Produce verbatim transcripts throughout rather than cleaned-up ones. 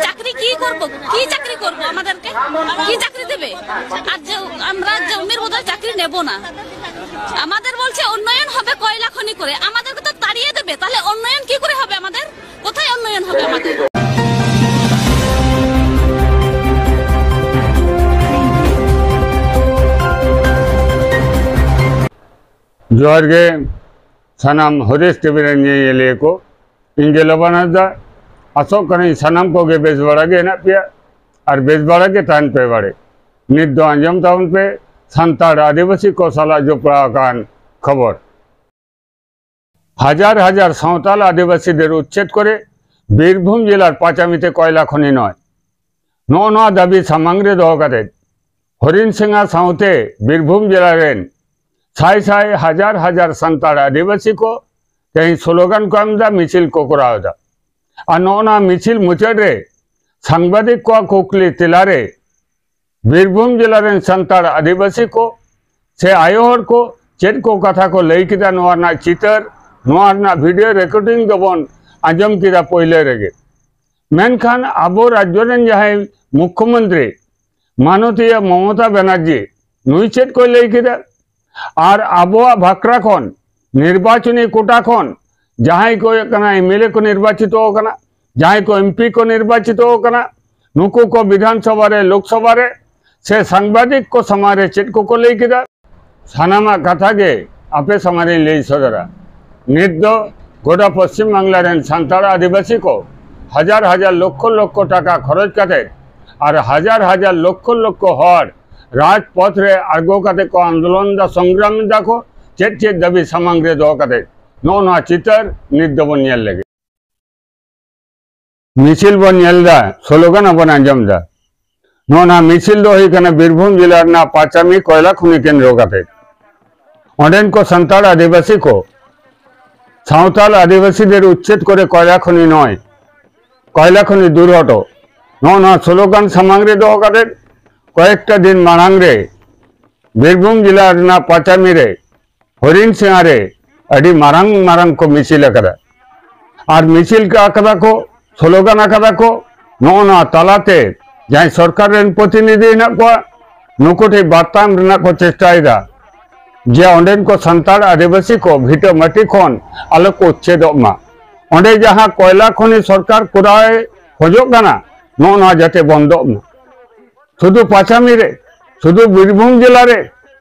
চাকরি কি করব? কি চাকরি করব? আমাদেরকে কি চাকরি দেবে? আর যে আমরা জমির বদলে চাকরি নেব না। আমাদের বলছে উন্নয়ন হবে কয়লা খনি করে, আমাদেরকে তো তাড়িয়ে দেবে। তাহলে উন্নয়ন কি করে হবে আমাদের? কোথায় উন্নয়ন হবে আমাদের? ᱡᱚᱦᱟᱨ ᱜᱮ ᱥᱟᱱᱟᱢ ᱦᱚᱨᱤᱥ ᱴᱤᱵᱷᱤ ᱨᱮᱱ ᱧᱮᱧᱮᱞᱤᱭᱟᱹ ᱠᱚ᱾ ᱤᱧ ᱜᱮ ᱞᱚᱵᱟᱱ ᱦᱟᱸᱥᱫᱟ᱾ ᱟᱥᱚᱜ ᱠᱟᱹᱱᱟᱹᱧ ᱥᱟᱱᱟᱢ ᱠᱚᱜᱮ ᱵᱮᱥ ᱵᱟᱲᱟ ᱜᱮ ᱦᱮᱱᱟᱜ ᱯᱮᱭᱟ ᱟᱨ ᱵᱮᱥ ᱵᱟᱲᱟ ᱜᱮ ᱛᱟᱦᱮᱱ ᱯᱮ ᱵᱟᱲᱮ᱾ ᱱᱤᱛ ᱫᱚ ᱟᱸᱡᱚᱢ ᱛᱟᱵᱚᱱ ᱯᱮ ᱥᱟᱱᱛᱟᱲ ᱟᱹᱫᱤᱵᱟᱹᱥᱤ ᱠᱚ ᱥᱟᱞᱟᱜ ᱡᱚᱯᱲᱟᱣ ᱟᱠᱟᱱ ᱠᱷᱚᱵᱚᱨ᱾ ᱦᱟᱡᱟᱨ ᱦᱟᱡᱟᱨ ᱥᱟᱶᱛᱟᱞ ᱟᱹᱫᱤᱵᱟᱹᱥᱤ ᱫᱮᱨ ᱩᱪᱪᱷᱮᱫ ᱠᱚᱨᱮ ᱵᱤᱨᱵᱷᱩᱢ ᱡᱮᱞᱟᱨ ᱯᱟᱪᱟᱢᱤᱛᱮ ᱠᱚᱭᱞᱟ ᱠᱷᱚᱱᱤ ᱱᱚᱭ᱾ ᱱᱚᱜᱼᱚ ᱱᱚᱣᱟ ᱫᱟᱹᱵᱤ ᱥᱟᱢᱟᱝ ᱨᱮ ᱫᱚᱦᱚ ᱠᱟᱛᱮ ᱦᱚᱨᱤᱱ ᱥᱤᱝᱦᱟ ᱥᱟᱶᱛᱮ ᱵᱤᱨᱵᱷᱩᱢ ᱡᱮᱞᱟ ᱨᱮᱱ ᱥᱟᱭ ᱥᱟᱭ ᱦᱟᱡᱟᱨ ᱦᱟᱡᱟᱨ ᱥᱟᱱᱛᱟᱲ ᱟᱹᱫᱤᱵᱟᱹᱥᱤ ᱠᱚ ᱛᱮᱦᱮᱧ ᱥᱞᱳᱜᱟᱱ ᱠᱚ ᱮᱢ ᱮᱫᱟ, ᱢᱤᱪᱷᱤᱞ ᱠᱚ ᱠᱚᱨᱟᱣ ᱮᱫᱟ᱾ ᱟᱨ ᱱᱚᱜᱼᱚ ᱱᱚᱣᱟ ᱢᱤᱪᱷᱤᱞ ᱢᱩᱪᱟᱹᱫ ᱨᱮ ᱥᱟᱝᱵᱟᱫᱤᱠ ᱠᱚᱣᱟᱜ ᱠᱩᱠᱞᱤ ᱛᱮᱞᱟ ᱨᱮ ᱵᱤᱨᱵᱷᱩᱢ ᱡᱮᱞᱟ ᱨᱮᱱ ᱥᱟᱱᱛᱟᱲ ᱟᱹᱫᱤᱵᱟᱹᱥᱤ ᱠᱚ ᱥᱮ ᱟᱭᱳ ᱦᱚᱲ ᱠᱚ ᱪᱮᱫ ᱠᱚ ᱠᱟᱛᱷᱟ ᱠᱚ ᱞᱟᱹᱭ ᱠᱮᱫᱟ, ᱱᱚᱣᱟ ᱨᱮᱱᱟᱜ ᱪᱤᱛᱟᱹᱨ, ᱱᱚᱣᱟ ᱨᱮᱱᱟᱜ ᱵᱷᱤᱰᱤᱭᱳ ᱨᱮᱠᱚᱨᱰᱤᱝ ᱫᱚᱵᱚᱱ ᱟᱸᱡᱚᱢ ᱠᱮᱫᱟ ᱯᱳᱭᱞᱳ ᱨᱮᱜᱮ᱾ ᱢᱮᱱᱠᱷᱟᱱ ᱟᱵᱚ ᱨᱟᱡᱽᱡᱚ ᱨᱮᱱ ᱡᱟᱦᱟᱸᱭ ᱢᱩᱠᱠᱷᱚᱢᱚᱱᱛᱨᱤ ᱢᱟᱱᱚᱛᱤᱭᱟ ᱢᱚᱢᱚᱛᱟ ᱵᱟᱱᱟᱨᱡᱤ, ᱱᱩᱭ ᱪᱮᱫ ᱠᱚᱭ ᱞᱟᱹᱭ ᱠᱮᱫᱟ? ᱟᱨ ᱟᱵᱚᱣᱟᱜ ᱵᱷᱟᱠᱨᱟ ᱠᱷᱚᱱ, ᱱᱤᱨᱵᱟᱪᱚᱱᱤ ᱠᱳᱴᱟ ᱠᱷᱚᱱ ᱡᱟᱦᱟᱸᱭ ᱠᱚ ᱦᱩᱭᱩᱜ ᱠᱟᱱᱟ ᱮᱢ ᱮᱞ ᱮ ᱠᱚ ᱱᱤᱨᱵᱟᱪᱤᱛᱚ ᱟᱠᱟᱱᱟ, ᱡᱟᱦᱟᱸᱭ ᱠᱚ ᱮᱢ ᱯᱤ ᱠᱚ ᱱᱤᱨᱵᱟᱪᱤᱛᱚ ᱟᱠᱟᱱᱟ, ᱱᱩᱠᱩ ᱠᱚ ᱵᱤᱫᱷᱟᱱ ᱥᱚᱵᱷᱟ ᱨᱮ, ᱞᱳᱠ ᱥᱚᱵᱷᱟ ᱨᱮ ᱥᱮ ᱥᱟᱝᱵᱟᱫᱤᱠ ᱠᱚ ᱥᱟᱢᱟᱝ ᱨᱮ ᱪᱮᱫ ᱠᱚᱠᱚ ᱞᱟᱹᱭ ᱠᱮᱫᱟ, ᱥᱟᱱᱟᱢᱟᱜ ᱠᱟᱛᱷᱟ ᱜᱮ ᱟᱯᱮ ᱥᱟᱢᱟᱝ ᱨᱮᱧ ᱞᱟᱹᱭ ᱥᱚᱫᱚᱨᱟ᱾ ᱱᱤᱛ ᱫᱚ ᱜᱚᱴᱟ ᱯᱚᱥᱪᱤᱢ ᱵᱟᱝᱞᱟ ᱨᱮᱱ ᱥᱟᱱᱛᱟᱲ ᱟᱹᱫᱤᱵᱟᱹᱥᱤ ᱠᱚ ᱦᱟᱡᱟᱨ ᱦᱟᱡᱟᱨ ᱞᱚᱠᱠᱷᱚ ᱞᱚᱠᱠᱷᱚ ᱴᱟᱠᱟ ᱠᱷᱚᱨᱚᱪ ᱠᱟᱛᱮ ᱟᱨ ᱦᱟᱡᱟᱨ ᱦᱟᱡᱟᱨ ᱞᱚᱠᱠᱷᱚ ᱞᱚᱠᱠᱷᱚ ᱦᱚᱲ ᱨᱟᱡᱽᱯᱚᱛᱷ ᱨᱮ ᱟᱬᱜᱚ ᱠᱟᱛᱮ ᱠᱚ ᱟᱱᱫᱳᱞᱚᱱ ᱫᱟ, ᱥᱚᱝᱜᱨᱟᱢ ᱫᱟ ᱠᱚ᱾ ᱪᱮᱫ ᱪᱮᱫ ᱫᱟᱹᱵᱤ ᱥᱟᱢᱟᱝ ᱨᱮ ᱫᱚᱦᱚ ᱠᱟᱛᱮ, ᱱᱚᱜᱼᱚ ᱱᱚᱣᱟ ᱪᱤᱛᱟᱹᱨ ᱱᱤᱛ ᱫᱚᱵᱚᱱ ᱧᱮᱞ ᱞᱮᱜᱮ᱾ ᱢᱤᱪᱷᱤᱞ ᱵᱚᱱ ᱧᱮᱞ ᱫᱟ, ᱥᱞᱳᱜᱟᱱ ᱦᱚᱸᱵᱚᱱ ᱟᱸᱡᱚᱢ ᱫᱟ᱾ ᱱᱚᱜᱼᱚ ᱱᱚᱣᱟ ᱢᱤᱪᱷᱤᱞ ᱫᱚ ᱦᱩᱭᱩᱜ ᱠᱟᱱᱟ ᱵᱤᱨᱵᱷᱩᱢ ᱡᱮᱞᱟ ᱨᱮᱱᱟᱜ ᱯᱟᱸᱪᱟᱢᱤ ᱠᱚᱭᱞᱟ ᱠᱷᱚᱱᱤ ᱠᱮᱱᱫᱨᱚ ᱠᱟᱛᱮ ᱚᱸᱰᱮᱱ ᱠᱚ ᱥᱟᱱᱛᱟᱲ ᱟᱹᱫᱤᱵᱟᱹᱥᱤ ᱠᱚ ᱥᱟᱶᱛᱟᱞ ᱟᱹᱫᱤᱵᱟᱹᱥᱤ ᱫᱮᱨ ᱩᱪᱪᱷᱮᱫ ᱠᱚᱨᱮ ᱠᱚᱭᱞᱟ ᱠᱷᱚᱱᱤ ᱱᱚᱭ, ᱠᱚᱭᱞᱟ ᱠᱷᱚᱱᱤ ᱫᱩᱨ ᱦᱚᱴᱚ, ᱱᱚᱜᱼᱚ ᱱᱚᱣᱟ ᱥᱞᱳᱜᱟᱱ ᱥᱟᱢᱟᱝ ᱨᱮ ᱫᱚᱦᱚ ᱠᱟᱛᱮ ᱠᱚᱭᱮᱠᱴᱟ ᱫᱤᱱ ᱢᱟᱲᱟᱝ ᱨᱮ ᱵᱤᱨᱵᱷᱩᱢ ᱡᱮᱞᱟ ᱨᱮᱱᱟᱜ ᱯᱟᱸᱪᱟᱢᱤ ᱨᱮ ᱦᱚᱨᱤᱱ ᱥᱤᱝᱦᱟ ᱨᱮ ᱟᱹᱰᱤ ᱢᱟᱨᱟᱝ ᱢᱟᱨᱟᱝ ᱠᱚ ᱢᱤᱪᱷᱤᱞ ᱟᱠᱟᱫᱟ᱾ ᱟᱨ ᱢᱤᱪᱷᱤᱞ ᱟᱠᱟᱫᱟ ᱠᱚ, ᱥᱞᱳᱜᱟᱱ ᱟᱠᱟᱫᱟ ᱠᱚ, ᱱᱚᱜᱼᱚ ᱱᱚᱣᱟ ᱛᱟᱞᱟᱛᱮ ᱡᱟᱦᱟᱸᱭ ᱥᱚᱨᱠᱟᱨ ᱨᱮᱱ ᱯᱨᱚᱛᱤᱱᱤᱫᱷᱤ ᱦᱮᱱᱟᱜ ᱠᱚᱣᱟ, ᱱᱩᱠᱩ ᱴᱷᱮᱱ ᱵᱟᱨᱛᱟᱢ ᱨᱮᱱᱟᱜ ᱠᱚ ᱪᱮᱥᱴᱟᱭᱮᱫᱟ ᱡᱮ ᱚᱸᱰᱮᱱ ᱠᱚ ᱥᱟᱱᱛᱟᱲ ᱟᱹᱫᱤᱵᱟᱹᱥᱤ ᱠᱚ ᱵᱷᱤᱴᱟᱹ ᱢᱟᱹᱴᱤ ᱠᱷᱚᱱ ᱟᱞᱚ ᱠᱚ ᱩᱪᱪᱷᱮᱫᱚᱜ ᱢᱟ᱾ ᱚᱸᱰᱮ ᱡᱟᱦᱟᱸ ᱠᱚᱭᱞᱟ ᱠᱷᱚᱱᱤ ᱥᱚᱨᱠᱟᱨ ᱠᱚᱨᱟᱣ ᱮ ᱠᱷᱚᱡᱚᱜ ᱠᱟᱱᱟ, ᱱᱚᱜᱼᱚ ᱱᱚᱣᱟ ᱡᱟᱛᱮ ᱵᱚᱱᱫᱚᱜ ᱢᱟ᱾ ᱥᱩᱫᱷᱩ ᱯᱟᱪᱟᱢᱤ ᱨᱮ, ᱥᱩᱫᱷᱩ ᱵᱤᱨᱵᱷᱩᱢ ᱡᱮᱞᱟ ᱨᱮ,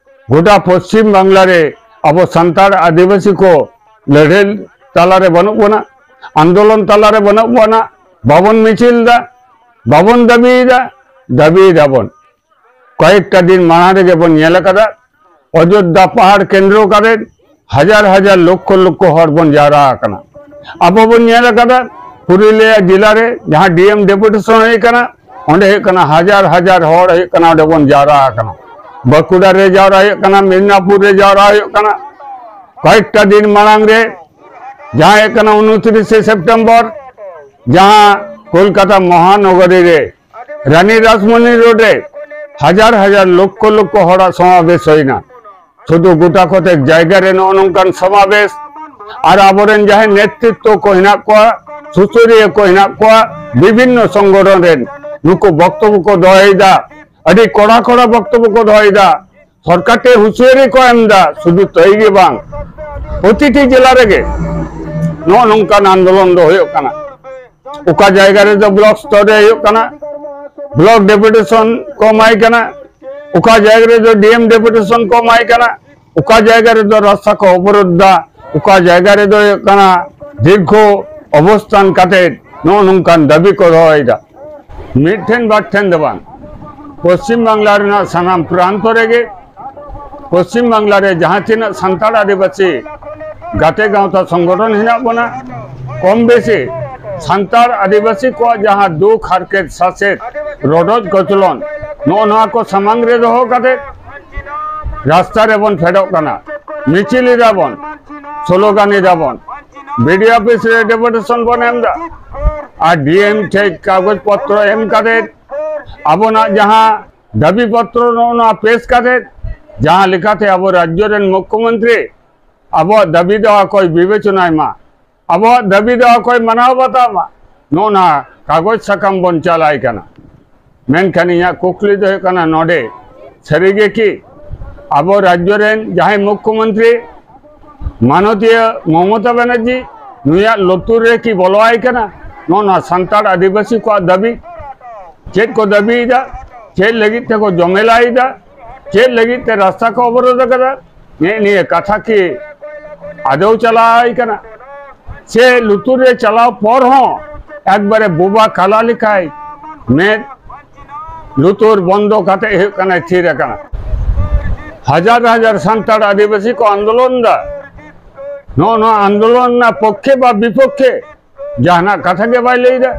ᱜᱚᱴᱟ ᱯᱚᱥᱪᱤᱢ ᱵᱟᱝᱞᱟ ᱨᱮ ᱟᱵᱚ ᱥᱟᱱᱛᱟᱲ ᱟᱹᱫᱤᱵᱟᱹᱥᱤ ᱠᱚ ᱞᱟᱹᱲᱦᱟᱹᱭ ᱛᱟᱞᱟᱨᱮ ᱵᱟᱹᱱᱩᱜ ᱵᱚᱱᱟ, ᱟᱱᱫᱳᱞᱚᱱ ᱛᱟᱞᱟᱨᱮ ᱵᱟᱹᱱᱩᱜ ᱵᱚᱱᱟ, ᱵᱟᱵᱚᱱ ᱢᱤᱪᱷᱤᱞ ᱫᱟ, ᱵᱟᱵᱚᱱ ᱫᱟᱹᱵᱤᱭᱮᱫᱟ, ᱫᱟᱹᱵᱤᱭᱮᱫᱟ ᱵᱚᱱ᱾ ᱠᱚᱭᱮᱠᱴᱟ ᱫᱤᱱ ᱢᱟᱲᱟᱝ ᱨᱮᱜᱮ ᱵᱚᱱ ᱧᱮᱞ ᱟᱠᱟᱫᱟ, ᱚᱡᱳᱫᱽᱫᱷᱟ ᱯᱟᱦᱟᱲ ᱠᱮᱱᱫᱨᱚ ᱠᱟᱛᱮ ᱦᱟᱡᱟᱨ ᱦᱟᱡᱟᱨ ᱞᱚᱠᱠᱷᱚ ᱞᱚᱠᱠᱷᱚ ᱦᱚᱲ ᱵᱚᱱ ᱡᱟᱣᱨᱟ ᱟᱠᱟᱱᱟ᱾ ᱟᱵᱚ ᱵᱚᱱ ᱧᱮᱞ ᱟᱠᱟᱫᱟ, ᱯᱩᱨᱩᱞᱤᱭᱟᱹ ᱡᱮᱞᱟ ᱨᱮ ᱡᱟᱦᱟᱸ ᱰᱤ ᱮᱢ ᱰᱮᱯᱩᱴᱮᱥᱚᱱ ᱦᱩᱭ ᱟᱠᱟᱱᱟ, ᱚᱸᱰᱮ ᱦᱩᱭᱩᱜ ᱠᱟᱱᱟ ᱦᱟᱡᱟᱨ ᱦᱟᱡᱟᱨ ᱦᱚᱲ ᱦᱩᱭᱩᱜ ᱠᱟᱱᱟ ᱚᱸᱰᱮ ᱵᱚᱱ ᱡᱟᱣᱨᱟ ᱟᱠᱟᱱᱟ᱾ ᱵᱟᱸᱠᱩᱲᱟ ᱨᱮ ᱡᱟᱣᱨᱟ ᱦᱩᱭᱩᱜ ᱠᱟᱱᱟ, ᱢᱮᱫᱽᱱᱟᱯᱩᱨ ᱨᱮ ᱡᱟᱣᱨᱟ ᱦᱩᱭᱩᱜ ᱠᱟᱱᱟ᱾ ᱠᱚᱭᱮᱠᱴᱟ ᱫᱤᱱ ᱢᱟᱲᱟᱝ ᱨᱮ ᱡᱟᱦᱟᱸ ᱦᱩᱭᱩᱜ ᱠᱟᱱᱟ ᱩᱱᱛᱨᱤᱥᱮ ᱥᱮᱯᱴᱮᱢᱵᱚᱨ, ᱡᱟᱦᱟᱸ ᱠᱳᱞᱠᱟᱛᱟ ᱢᱚᱦᱟᱱᱚᱜᱚᱨᱤ ᱨᱮ ᱨᱟᱱᱤ ᱨᱟᱥᱢᱚᱱᱤ ᱨᱳᱰ ᱨᱮ ᱦᱟᱡᱟᱨ ᱦᱟᱡᱟᱨ ᱞᱚᱠᱠᱷᱚ ᱞᱚᱠᱠᱷᱚ ᱦᱚᱲᱟᱜ ᱥᱚᱢᱟᱵᱮᱥ ᱦᱩᱭᱱᱟ᱾ ᱥᱩᱫᱷᱩ ᱜᱚᱴᱟ ᱠᱚᱛᱮᱠ ᱡᱟᱭᱜᱟ ᱨᱮ ᱱᱚᱜᱼᱚ ᱱᱚᱝᱠᱟᱱ ᱥᱚᱢᱟᱵᱮᱥ, ᱟᱨ ᱟᱵᱚᱨᱮᱱ ᱡᱟᱦᱟᱸᱭ ᱱᱮᱛᱨᱤᱛᱵ ᱠᱚ ᱦᱮᱱᱟᱜ ᱠᱚᱣᱟ, ᱥᱩᱥᱟᱹᱨᱤᱭᱟᱹ ᱠᱚ ᱦᱮᱱᱟᱜ ᱠᱚᱣᱟ, ᱵᱤᱵᱷᱤᱱᱱᱚ ᱥᱚᱝᱜᱚᱴᱷᱚᱱ ᱨᱮᱱ ᱱᱩᱠᱩ ᱵᱚᱠᱛᱚᱵᱚ ᱠᱚ ᱫᱚᱦᱚᱭᱮᱫᱟ, ᱟᱹᱰᱤ ᱠᱚᱲᱟ ᱠᱚᱲᱟ ᱵᱚᱠᱛᱚᱵᱚ ᱠᱚ ᱫᱚᱦᱚᱭᱮᱫᱟ, ᱥᱚᱨᱠᱟᱨ ᱴᱷᱮᱱ ᱦᱩᱸᱥᱤᱭᱟᱹᱨᱤ ᱠᱚ ᱮᱢ ᱮᱫᱟ᱾ ᱥᱩᱫᱷᱩ ᱛᱟᱹᱭ ᱜᱮ ᱵᱟᱝ, ᱯᱨᱚᱛᱤᱴᱤ ᱡᱮᱞᱟ ᱨᱮᱜᱮ ᱱᱚᱜᱼᱚ ᱱᱚᱝᱠᱟᱱ ᱟᱱᱫᱳᱞᱚᱱ ᱫᱚ ᱦᱩᱭᱩᱜ ᱠᱟᱱᱟ᱾ ᱚᱠᱟ ᱡᱟᱭᱜᱟ ᱨᱮᱫᱚ ᱵᱞᱚᱠ ᱥᱛᱚᱨ ᱨᱮ ᱦᱩᱭᱩᱜ ᱠᱟᱱᱟ, ᱵᱞᱚᱠ ᱰᱮᱯᱩᱴᱮᱥᱚᱱ ᱠᱚ ᱮᱢᱟᱭ ᱠᱟᱱᱟ, ᱚᱠᱟ ᱡᱟᱭᱜᱟ ᱨᱮᱫᱚ ᱰᱤ ᱮᱢ ᱰᱮᱯᱩᱴᱮᱥᱚᱱ ᱠᱚ ᱮᱢᱟᱭ ᱠᱟᱱᱟ, ᱚᱠᱟ ᱡᱟᱭᱜᱟ ᱨᱮᱫᱚ ᱨᱟᱥᱛᱟ ᱠᱚ ᱚᱵᱚᱨᱳᱫᱷ ᱫᱟ, ᱚᱠᱟ ᱡᱟᱭᱜᱟ ᱨᱮᱫᱚ ᱦᱩᱭᱩᱜ ᱠᱟᱱᱟ ᱫᱤᱨᱜᱷᱚ ᱚᱵᱚᱥᱛᱷᱟᱱ ᱠᱟᱛᱮ ᱱᱚᱜᱼᱚ ᱱᱚᱝᱠᱟᱱ ᱫᱟᱹᱵᱤ ᱠᱚ ᱫᱚᱦᱚᱭᱮᱫᱟ᱾ ᱢᱤᱫ ᱴᱷᱮᱱ ᱵᱟᱨ ᱴᱷᱮᱱ ᱫᱚ ᱵᱟᱝ, ᱯᱚᱥᱪᱤᱢ ᱵᱟᱝᱞᱟ ᱨᱮᱱᱟᱜ ᱥᱟᱱᱟᱢ ᱯᱨᱟᱱᱛᱚ ᱨᱮᱜᱮ, ᱯᱚᱥᱪᱤᱢ ᱵᱟᱝᱞᱟ ᱨᱮ ᱡᱟᱦᱟᱸ ᱛᱤᱱᱟᱹᱜ ᱥᱟᱱᱛᱟᱲ ᱟᱹᱫᱤᱵᱟᱹᱥᱤ ᱜᱟᱛᱮ ᱜᱟᱶᱛᱟ ᱥᱚᱝᱜᱚᱴᱷᱚᱱ ᱦᱮᱱᱟᱜ ᱵᱚᱱᱟ, ᱠᱚᱢ ᱵᱮᱥᱤ ᱥᱟᱱᱛᱟᱲ ᱟᱹᱫᱤᱵᱟᱹᱥᱤ ᱠᱚᱣᱟᱜ ᱡᱟᱦᱟᱸ ᱫᱩᱠ ᱦᱟᱨᱠᱮᱛ ᱥᱟᱥᱮᱛ ᱨᱚᱰᱚᱡ ᱠᱚᱪᱞᱚᱱ, ᱱᱚᱜᱼᱚ ᱱᱚᱣᱟ ᱠᱚ ᱥᱟᱢᱟᱝ ᱨᱮ ᱫᱚᱦᱚ ᱠᱟᱛᱮ ᱨᱟᱥᱛᱟ ᱨᱮᱵᱚᱱ ᱯᱷᱮᱰᱚᱜ ᱠᱟᱱᱟ, ᱢᱤᱪᱷᱤᱞ ᱮᱫᱟᱵᱚᱱ, ᱥᱞᱳᱜᱟᱱ ᱮᱫᱟᱵᱚᱱ, ᱵᱤ ᱰᱤ ᱚ ᱚᱯᱷᱤᱥ ᱨᱮ ᱰᱮᱯᱩᱴᱮᱥᱚᱱ ᱵᱚᱱ ᱮᱢ ᱮᱫᱟ, ᱟᱨ ᱰᱤ ᱮᱢ ᱴᱷᱮᱡ ᱠᱟᱜᱚᱡᱽ ᱯᱚᱛᱨᱚ ᱮᱢ ᱠᱟᱛᱮ ᱟᱵᱚᱱᱟᱜ ᱡᱟᱦᱟᱸ ᱫᱟᱹᱵᱤ ᱯᱚᱛᱨᱚ ᱱᱚᱜᱼᱚ ᱱᱚᱣᱟ ᱯᱮᱥ ᱠᱟᱛᱮ, ᱡᱟᱦᱟᱸ ᱞᱮᱠᱟᱛᱮ ᱟᱵᱚ ᱨᱟᱡᱽᱡᱚ ᱨᱮᱱ ᱢᱩᱠᱷᱭᱚᱢᱚᱱᱛᱨᱤ ᱟᱵᱚᱣᱟᱜ ᱫᱟᱹᱵᱤ ᱫᱚ ᱚᱠᱚᱭ ᱵᱤᱵᱮᱪᱚᱱᱟᱭ ᱢᱟ, ᱟᱵᱚᱣᱟᱜ ᱫᱟᱹᱵᱤ ᱫᱚ ᱚᱠᱚᱭ ᱢᱟᱱᱟᱣ ᱵᱟᱛᱟᱣ ᱢᱟ, ᱱᱚᱜᱼᱚ ᱱᱟ ᱠᱟᱜᱚᱡᱽ ᱥᱟᱠᱟᱢ ᱵᱚᱱ ᱪᱟᱞᱟᱭ ᱠᱟᱱᱟ᱾ ᱢᱮᱱᱠᱷᱟᱱ ᱤᱧᱟᱹᱜ ᱠᱩᱠᱞᱤ ᱫᱚ ᱦᱩᱭᱩᱜ ᱠᱟᱱᱟ ᱱᱚᱰᱮ, ᱥᱟᱹᱨᱤᱜᱮ ᱠᱤ ᱟᱵᱚ ᱨᱟᱡᱽᱡᱚ ᱨᱮᱱ ᱡᱟᱦᱟᱸᱭ ᱢᱩᱠᱷᱭᱚᱢᱚᱱᱛᱨᱤ ᱢᱟᱱᱚᱛᱤᱭᱟᱹ ᱢᱚᱢᱚᱛᱟ ᱵᱟᱱᱟᱨᱡᱤ ᱱᱩᱭᱟᱜ ᱞᱩᱛᱩᱨ ᱨᱮ ᱠᱤ ᱵᱚᱞᱚ ᱟᱭ ᱠᱟᱱᱟ ᱱᱚᱜᱼᱚ ᱱᱚᱣᱟ ᱥᱟᱱᱛᱟᱲ ᱟᱹᱫᱤᱵᱟᱹᱥᱤ ᱠᱚᱣᱟᱜ ᱫᱟᱹᱵᱤ? ᱪᱮᱫ ᱠᱚ ᱫᱟᱹᱵᱤᱭᱮᱫᱟ, ᱪᱮᱫ ᱞᱟᱹᱜᱤᱫ ᱛᱮᱠᱚ ᱡᱚᱢᱮᱞᱟᱭᱮᱫᱟ, ᱪᱮᱫ ᱞᱟᱹᱜᱤᱫ ᱛᱮ ᱨᱟᱥᱛᱟ ᱠᱚ ᱚᱵᱚᱨᱳᱫᱷ ᱟᱠᱟᱫᱟ, ᱱᱮᱜᱼᱮ ᱱᱤᱭᱟᱹ ᱠᱟᱛᱷᱟ ᱠᱤ ᱟᱫᱚ ᱪᱟᱞᱟᱣ ᱟᱭ ᱠᱟᱱᱟ? ᱥᱮ ᱞᱩᱛᱩᱨ ᱨᱮ ᱪᱟᱞᱟᱣ ᱯᱚᱨ ᱦᱚᱸ ᱮᱠᱵᱟᱨᱮ ᱵᱳᱵᱟ ᱠᱟᱞᱟ ᱞᱮᱠᱟᱭ ᱢᱮᱫ ᱞᱩᱛᱩᱨ ᱵᱚᱱᱫᱚ ᱠᱟᱛᱮ ᱦᱩᱭᱩᱜ ᱠᱟᱱᱟᱭ ᱛᱷᱤᱨ ᱟᱠᱟᱱᱟ? ᱦᱟᱡᱟᱨ ᱦᱟᱡᱟᱨ ᱥᱟᱱᱛᱟᱲ ᱟᱹᱫᱤᱵᱟᱹᱥᱤ ᱠᱚ ᱟᱱᱫᱳᱞᱚᱱ ᱫᱟ, ᱱᱚᱜᱼᱚ ᱱᱚᱣᱟ ᱟᱱᱫᱳᱞᱚᱱ ᱨᱮᱱᱟᱜ ᱯᱚᱠᱠᱷᱮ ᱵᱟ ᱵᱤᱯᱚᱠᱠᱷᱮ ᱡᱟᱦᱟᱱᱟᱜ ᱠᱟᱛᱷᱟ ᱜᱮ ᱵᱟᱭ ᱞᱟᱹᱭᱫᱟ᱾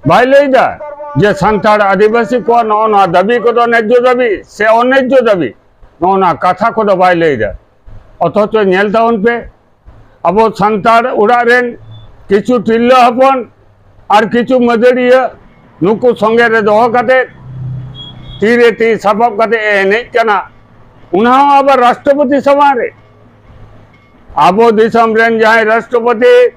ᱵᱟᱭ ᱞᱟᱹᱭᱫᱟ ᱡᱮ ᱥᱟᱱᱛᱟᱲ ᱟᱹᱫᱤᱵᱟᱹᱥᱤ ᱠᱚᱣᱟᱜ ᱱᱚᱜᱼᱚ ᱱᱚᱣᱟ ᱫᱟᱹᱵᱤ ᱠᱚᱫᱚ ᱱᱮᱡᱽᱡᱚ ᱫᱟᱹᱵᱤ ᱥᱮ ᱚᱱᱮᱡᱽᱡᱚ ᱫᱟᱹᱵᱤ, ᱱᱚᱜᱼᱚ ᱱᱚᱣᱟ ᱠᱟᱛᱷᱟ ᱠᱚᱫᱚ ᱵᱟᱭ ᱞᱟᱹᱭᱫᱟ᱾ ᱚᱛᱷᱚᱪᱚ ᱧᱮᱞ ᱛᱟᱵᱚᱱ ᱯᱮ, ᱟᱵᱚ ᱥᱟᱱᱛᱟᱲ ᱚᱲᱟᱜ ᱨᱮᱱ ᱠᱤᱪᱷᱩ ᱛᱤᱨᱞᱟᱹ ᱦᱚᱯᱚᱱ ᱟᱨ ᱠᱤᱪᱷᱩ ᱢᱟᱹᱫᱟᱹᱲᱤᱭᱟᱹ ᱱᱩᱠᱩ ᱥᱚᱸᱜᱮ ᱨᱮ ᱫᱚᱦᱚ ᱠᱟᱛᱮ ᱛᱤᱨᱮ ᱛᱤ ᱥᱟᱯᱟᱵ ᱠᱟᱛᱮ ᱮ ᱮᱱᱮᱡ ᱠᱟᱱᱟ, ᱚᱱᱟ ᱦᱚᱸ ᱟᱵᱟᱨ ᱨᱟᱥᱴᱨᱚᱯᱚᱛᱤ ᱥᱟᱢᱟᱝ ᱨᱮ᱾ ᱟᱵᱚ ᱫᱤᱥᱚᱢ ᱨᱮᱱ ᱡᱟᱦᱟᱸᱭ ᱨᱟᱥᱴᱨᱚᱯᱚᱛᱤ,